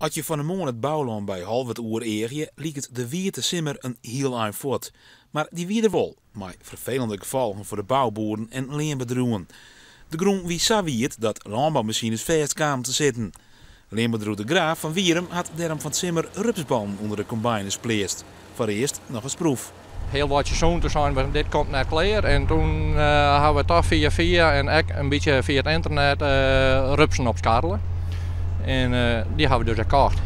As je fan 'e moarn it boulân by Holwert oereagje, liket de wiete simmer in hiel ein fuort. Mar dy wie der wol, mei ferfelende gefolgen foar de bouboeren en leanbedriuwen. De grûn wie sa wiet dat lânboumasines fêst kamen te sitten. Leanbedriuw De Graaf fan Wierum hat dêrom fan 't simmer rupsbannen ûnder de combines pleatst. Foarearst noch as proef. Hiel wat seizoen toen seinen we dit komt net klear en toen hawwe we toch fia fia en ek in bytsje fia it ynternet rupsen opskarrele en dy hawwe we dus ek kocht.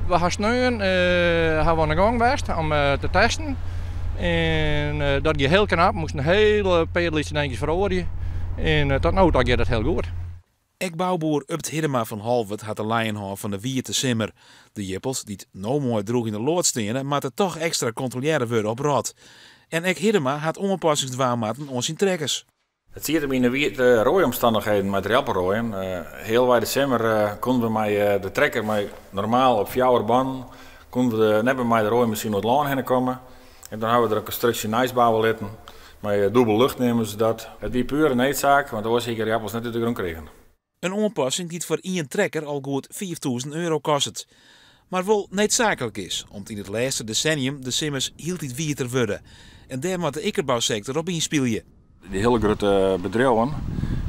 We ha sneon hawwe we oan de gong west om te testen en dat gie hiel knap, we moasten in hiele pear lytse dinkjes feroarje en tot no ta giet it hiel goed. Ek bouboer Upt Hiddema fan Holwert hat te lijen hân fan de wiete simmer. De jippels, dy't no moai drûch yn de loads steane, moatte toch ekstra kontrolearre wurde op rot. En ek Hiddema hat oanpassings dwaan moatten oan syn trekkers. It siet him yn de wiete roaiomstannichheden mei it jirpelroaien. Healwei de simmer koenen we mei de trekker mei normaal op fjouwer bannen koenen we net mear mei de roaimasine oer it lân hinne komme. En dan hawwe we der in konstruksje neist bouwe litten mei dûbel lucht neame se dat. It wie pure needsaak, want oars hie ik de jirpels net út de grûn krigen. In oanpassing dy't foar ien trekker al goed 5000 euro kostet. Mar wol needsaaklik is, om't yn it lêste desennium de simmers hieltyd wieter wurde. En dêr moat de ikkerbousektor op ynspylje. Dy hiele grutte bedriuwen,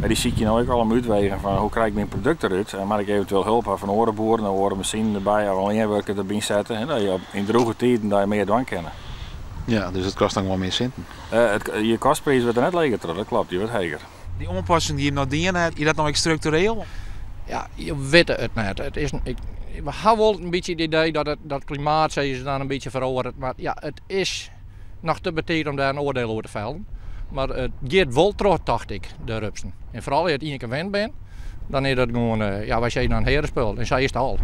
dy sykje no ek al om útwegen fan hoe krij ik myn produkt derút en moat ik eventueel hulp ha fan oare boeren of oare masinen derby of in leanwurker derby sette, dat je yn drûge tiden dat je mear dwaan kinne. Ja, dus it kostet dan gewoan mear sinten. Je kostpriis wurdt der net leger troch, dat klopt, dy wurdt heger. Dy oanpassing dy't jim no dien ha, is dat no ek struktureel? Ja, je witte it net. It is, ik, we ha wol in bytsje it idee dat it dat klimaat sizze se dan in bytsje feroaret, mar ja, it is noch te betiid om dêr in oardiel oer te fellen. Mar it giet wol troch, tocht ik, de rupsen. En foaral as je it ien kear wend binne, dan is dat gewoan, ja, wy sizze dan hearespul. En sa is it al.